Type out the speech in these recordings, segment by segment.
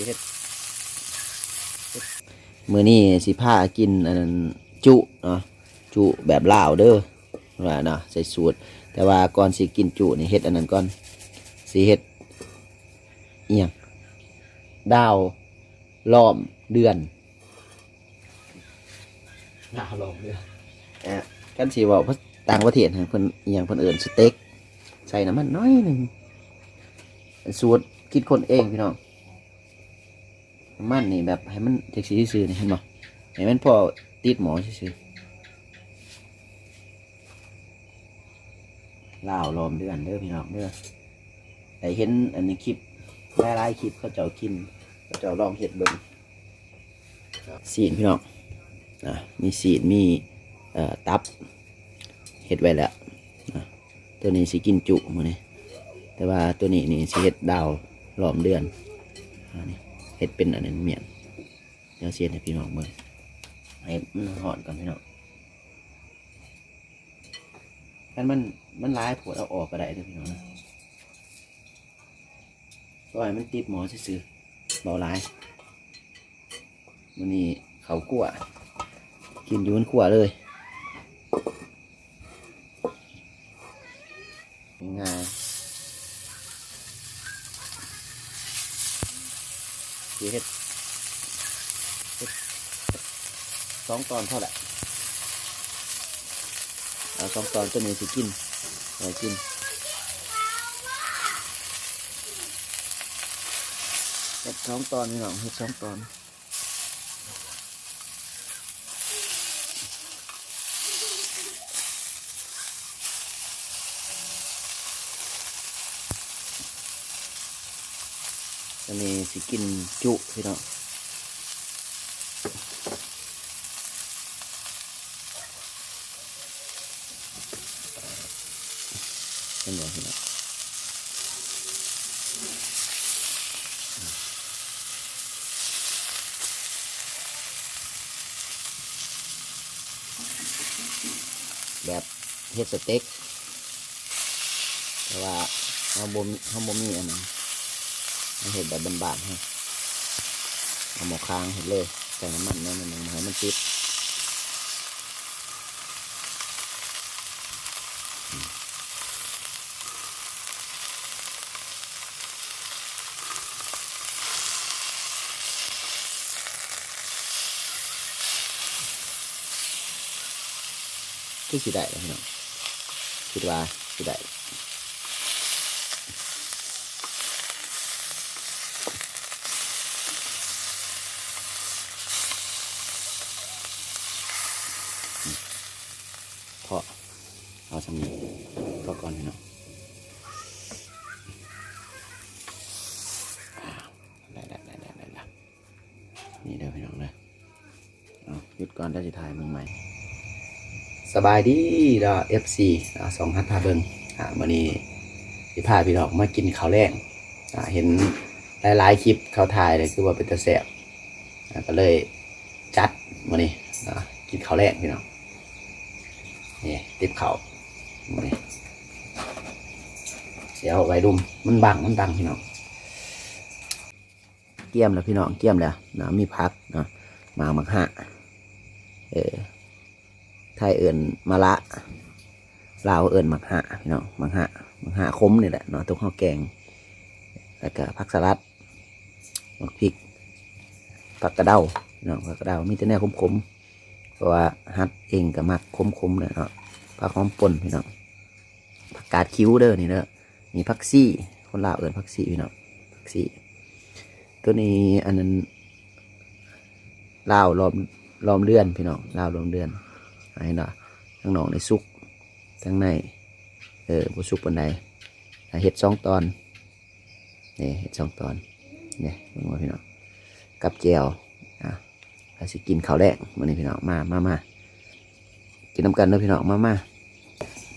ເຮັດ ມື້ນີ້ຊິພາກິນອັນນັ້ນ ຈຸເນາະ ຈຸແບບລາວເດີ ວ່າເນາະ ໃສ່ສູດ. ແຕ່ວ່າກ່ອນຊິກິນຈຸນີ້ ເຮັດອັນນັ້ນກ່ອນ ຊິເຮັດອີ່ຫຍັງ ດາວລ້ອມເດືອນ. ໜ້າລອງເດີ ເອີ ຄັນຊິເວົ້າພາ ຕ່າງປະເທດຫັ້ນ ເພິ່ນອີ່ຫຍັງ ເພິ່ນເອີ້ນສະເຕັກ ໃສ່ນ້ຳມັນໜ້ອຍໜຶ່ງ. ສູດຄິດຄົ້ນເອງພີ່ນ້ອງ. ນ້ຳມັນນີ້ແບບໃຫ້ມັນຈັກຊີ້ຊື່ໆ ນີ້ ເຫັນບໍ່? ໃຫ້ມັນພໍຕິດໝໍ້ຊື່ໆ. ລາວລ້ອມເດືອນເດີພີ່ນ້ອງເດີ. ໄດ້ເຫັນອັນນີ້ ຄລິບ ຫຼາຍໆ ຄລິບ ເຂົາເຈົ້າກິນ ເຂົາເຈົ້າລອງເຮັດເບິ່ງ. ຊີ້ນພີ່ນ້ອງ ອ່າ ມີຊີ້ນ ມີ ເອີ ຕັບ ເຮັດໄວ້ແລ້ວ ອ່າ ໂຕນີ້ຊິກິນຈຸມື້ນີ້ ແຕ່ວ່າໂຕນີ້ນີ້ຊິເຮັດດາວລ້ອມເດືອນ. ອ່າ ນີ້ເຮັດເປັນອັນນັ້ນ ໝ້ຽງ ດຽວຊິເຮັດໃຫ້ພີ່ນ້ອງເບິ່ງ ໃຫ້ມັນຮ້ອນກ່ອນພີ່ນ້ອງ. ຄັນມັນ ມັນຫຼາຍໂພດ ເອົາອອກກໍໄດ້ເດີພີ່ນ້ອງເດີ ກໍໃຫ້ມັນຕິດໝໍ້ຊື່ໆ ເວົ້າຫຼາຍ. ມື້ນີ້ເຂົ້າຄົວ ກິນຢູ່ເຮືອນຄົວເລີຍ ງ່າຍ. ຊິເຮັດ ເຮັດສອງຕອນພໍແຫຼະ ເອົາສອງຕອນ. ໂຕນີ້ຊິກິນ ເອົາໄວ້ກິນ ເຮັດສອງຕອນພີ່ນ້ອງ ເຮັດສອງຕອນ. ອັນນີ້ຊິກິນຈຸພີ່ນ້ອງ. ເຫັນບໍ່ພີ່ນ້ອງ? ແບບເຮັດສະເຕັກ ແຕ່ວ່າເຮົາບໍ່ມີ ເຮົາບໍ່ມີອັນນັ້ນ ເຮົາເຮັດແບບບ້ານໆ ເຮົາເອົາໝໍ້ຄາງເຮັດເລີຍ ໃສ່ນ້ຳມັນໜ້ອຍໜຶ່ງ ບໍ່ໃຫ້ມັນຕິດ. ຄືຊິໄດ້ແລ້ວພີ່ນ້ອງ ຄິດວ່າຊິໄດ້. ພໍ ເອົາສ່ຳນີ້ພໍກ່ອນພີ່ນ້ອງ. ໄດ້ ໄດ້ ໄດ້ ໄດ້ ໄດ້ ນີ້ເດີພີ່ນ້ອງເດີ. ເອົາ ຢຸດກ່ອນ ດຽວຊິຖ່າຍເບິ່ງໃໝ່. ສະບາຍດີເດີ ເອັຟຊີ ອາ ຊ່ອງຫັດພາເບິ່ງ. ອາ ມື້ນີ້ຊິພາພີ່ນ້ອງມາກິນເຂົ້າແລງ. ອາ ເຫັນຫຼາຍໆ ຄລິບເຂົາຖ່າຍແລ້ວ ຄືວ່າເປັນຕາແຊບ ອາ ກໍເລີຍຈັດມື້ນີ້ ອາ ກິນເຂົ້າແລງພີ່ນ້ອງ. ນີ້ ຕິບເຂົ້າມື້ນີ້ ດຽວໄວ້ດຸ່ມ ມັນບັງ ມັນບັງພີ່ນ້ອງ. ກຽມແລ້ວພີ່ນ້ອງ ກຽມແລ້ວນະ ມີຜັກນະ ໝາກ ໝາກຫາ ເອີ ໄທເອີ້ນມະລະ ລາວເອີ້ນໝາກຫາພີ່ນ້ອງ ໝາກຫາ ໝາກຫາຂົມນີ້ແຫຼະເນາະ ຕົກເຮົາແກງ ແລ້ວກະຜັກສະຫຼັດ ໝາກພິກ ຜັກກະເດົາພີ່ນ້ອງ ຜັກກະເດົາ ມີແຕ່ແນວຂົມໆ ເພາະວ່າຫັດເອງກະມັກຂົມໆແຫຼະເນາະ ຜັກຫອມປົ່ນພີ່ນ້ອງ ຜັກກາດຂິວເດີນີ້ເດີ. ນີ້ຜັກຊີ ຄົນລາວເອີ້ນຜັກຊີພີ່ນ້ອງ ຜັກຊີ. ໂຕນີ້ອັນນັ້ນ ລາວລ້ອມ ລ້ອມເດືອນພີ່ນ້ອງ ລາວລ້ອມເດືອນ. ເຫັນບໍ່ ທາງນອກນີ້ສຸກ ທາງໃນ ເອີ ບໍ່ສຸກປານໃດ. ເຮັດສອງຕອນ ນີ້ ເຮັດສອງຕອນ ນີ້ ເບິ່ງວ່າພີ່ນ້ອງ ກັບແຈ່ວ ອາ ກໍຊິກິນເຂົ້າແລງມື້ນີ້ພີ່ນ້ອງ ມາ ມາ ມາ ກິນນຳກັນເດີພີ່ນ້ອງ ມາ ມາ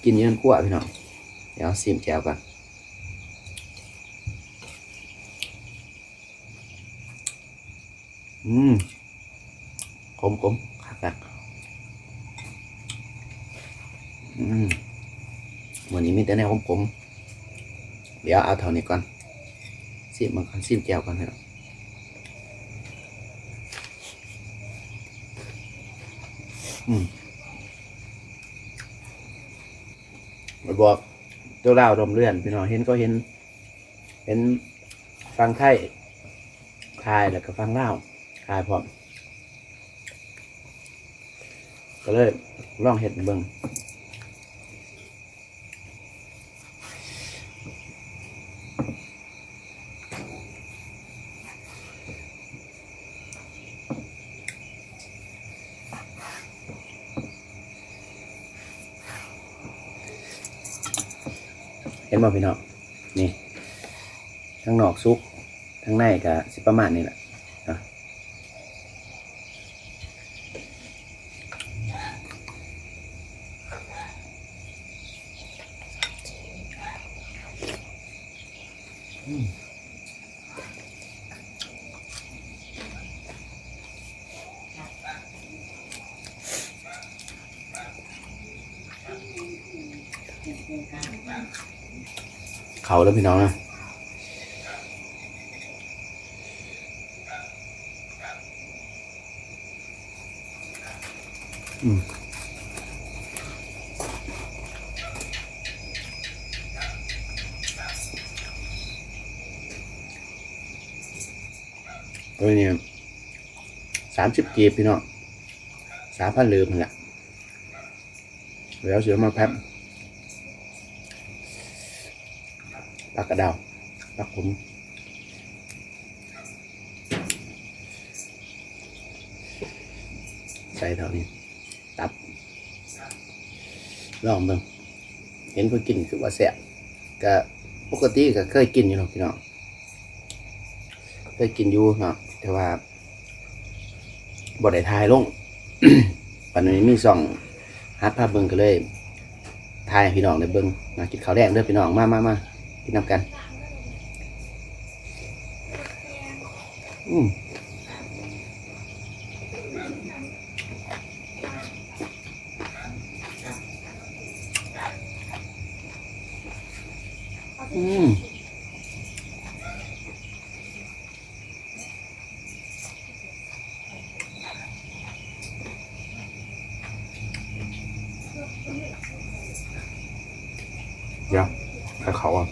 ກິນຢູ່ເຮືອນຄົວພີ່ນ້ອງ. ດຽວຊີມແຈ່ວກ່ອນ. ອືມ ຂົມໆ ຄັກໆ. ອືມ ມື້ນີ້ມີແຕ່ແນວຂົມໆ. ດຽວເອົາເທົ່ານີ້ກ່ອນ ຊີມເບິ່ງກ່ອນ ຊີມແຈ່ວກ່ອນພີ່ນ້ອງ. ອືມ ໄປບອກໂຕລາວດອມເລື່ອນ ພີ່ນ້ອງ ເຫັນກໍເຫັນ ເຫັນຝັ່ງໄທຂາຍ ແລ້ວກໍຝັ່ງລາວຂາຍພ້ອມ ກໍເລີຍລອງເຮັດເບິ່ງ. ເຫັນບໍ່ພີ່ນ້ອງ? ນີ້ ທາງນອກສຸກ ທາງໃນກໍຊິປະມານນີ້ແຫຼະເນາະ. ເຂົ້າເດີພີ່ນ້ອງເດີ. ອືມ ໂອ້ຍ ນີ້ ສາມສິບກີບ ພີ່ນ້ອງ ສາມພັນເລີບຫັ້ນລະ. ແລ້ວຊິເອົາມາແພັດ ຜັກກະດາວ ຜັກຂົມ ໃສ່ເທົ່ານີ້ ຕັບ ລອງເບິ່ງ ເຫັນເພິ່ນກິນຄືວ່າແຊບ ກະປົກກະຕິກະເຄີຍກິນຢູ່ເນາະ ພີ່ນ້ອງ. ເຄີຍກິນຢູ່ເນາະ ແຕ່ວ່າບໍ່ໄດ້ຖ່າຍລົງ ບັດນີ້ມີຊ່ອງຫັດພາເບິ່ງ ກໍເລີຍຖ່າຍໃຫ້ພີ່ນ້ອງໄດ້ເບິ່ງເນາະ. ກິນເຂົ້າແລງເດີພີ່ນ້ອງ ມາ ມາ ມາ ກິນນຳກັນ. ອືມ ອືມ ດຽວ ໃຫ້ເຂົ້າກ່ອນ.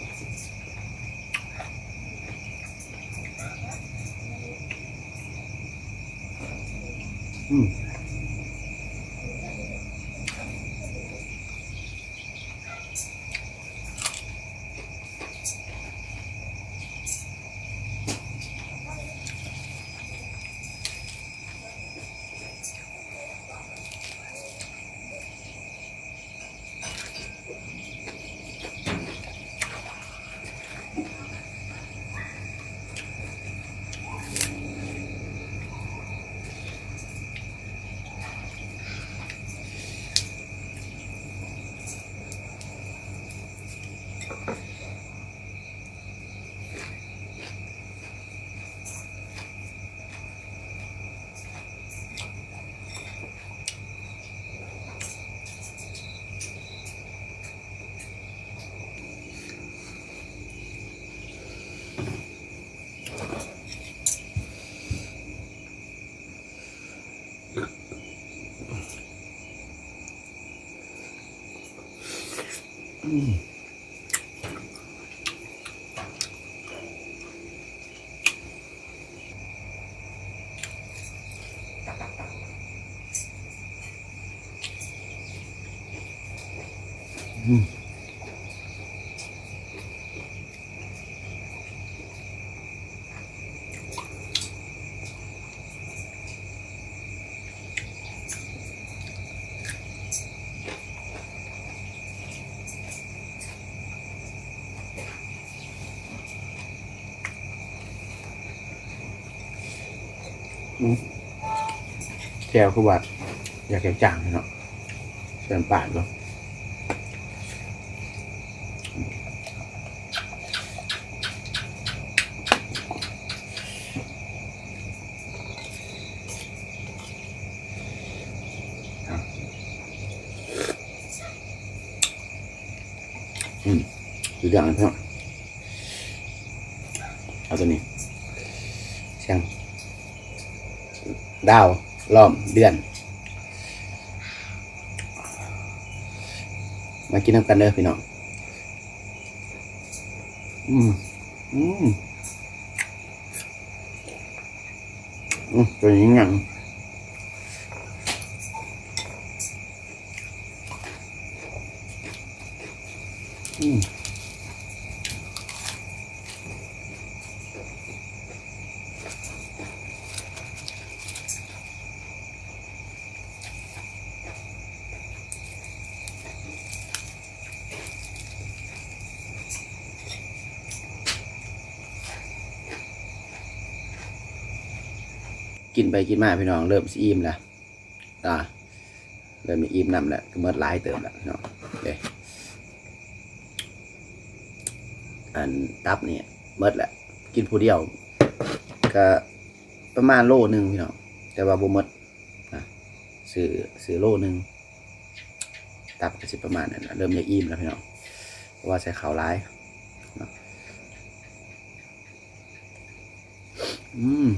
ອືມ. ອືມ ແຈ່ວຄືວ່າຢາກແຈ່ວຈາງເນາະ ໃສ່ນ້ຳປາດເນາະ. ອືມ ສຸດຍອດເນາະ. ເອົາໂຕນີ້ ສຽງດາວລ້ອມເດືອນ. ມາກິນນຳກັນເດີພີ່ນ້ອງ. ອືມ ອືມ ອືມ ຕົວນີ້ຍັງ ອືມ. ກິນໄປກິນມາພີ່ນ້ອງ ເລີ່ມຊິອີ່ມແລ້ວ ອ່າ ເລີ່ມອີ່ມນຳແລ້ວ ກໍໝົດຫຼາຍເຕີບແລ້ວພີ່ນ້ອງເດ້. ອັນຕັບນີ້ໝົດແລ້ວ ກິນຜູ້ດຽວກໍປະມານໂລໜຶ່ງພີ່ນ້ອງ ແຕ່ວ່າບໍ່ໝົດນະ ຊື້ ຊື້ໂລໜຶ່ງ ຕັບກໍຊິປະມານນັ້ນແຫຼະ ເລີ່ມຢາກອີ່ມແລ້ວພີ່ນ້ອງ ເພາະວ່າໃສ່ເຂົ້າຫຼາຍເນາະ. ອືມ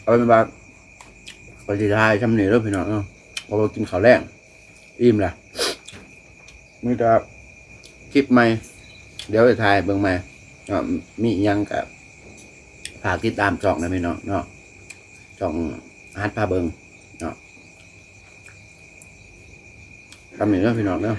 ເອົາເປັນວ່າ ຂ້ອຍຊິຖ່າຍຊ່ຳນີ້ເດີພີ່ນ້ອງເນາະ ເພາະວ່າກິນເຂົ້າແລງ ອີ່ມລະ ມີແຕ່ຄລິບໃໝ່ ດຽວໄປຖ່າຍເບິ່ງໃໝ່ເນາະ. ມີອີ່ຫຍັງກະຝາກຕິດຕາມຊ່ອງນະພີ່ນ້ອງເນາະ ຊ່ອງຫັດພາເບິ່ງເນາະ. ຊ່ຳນີ້ເດີພີ່ນ້ອງເດີ.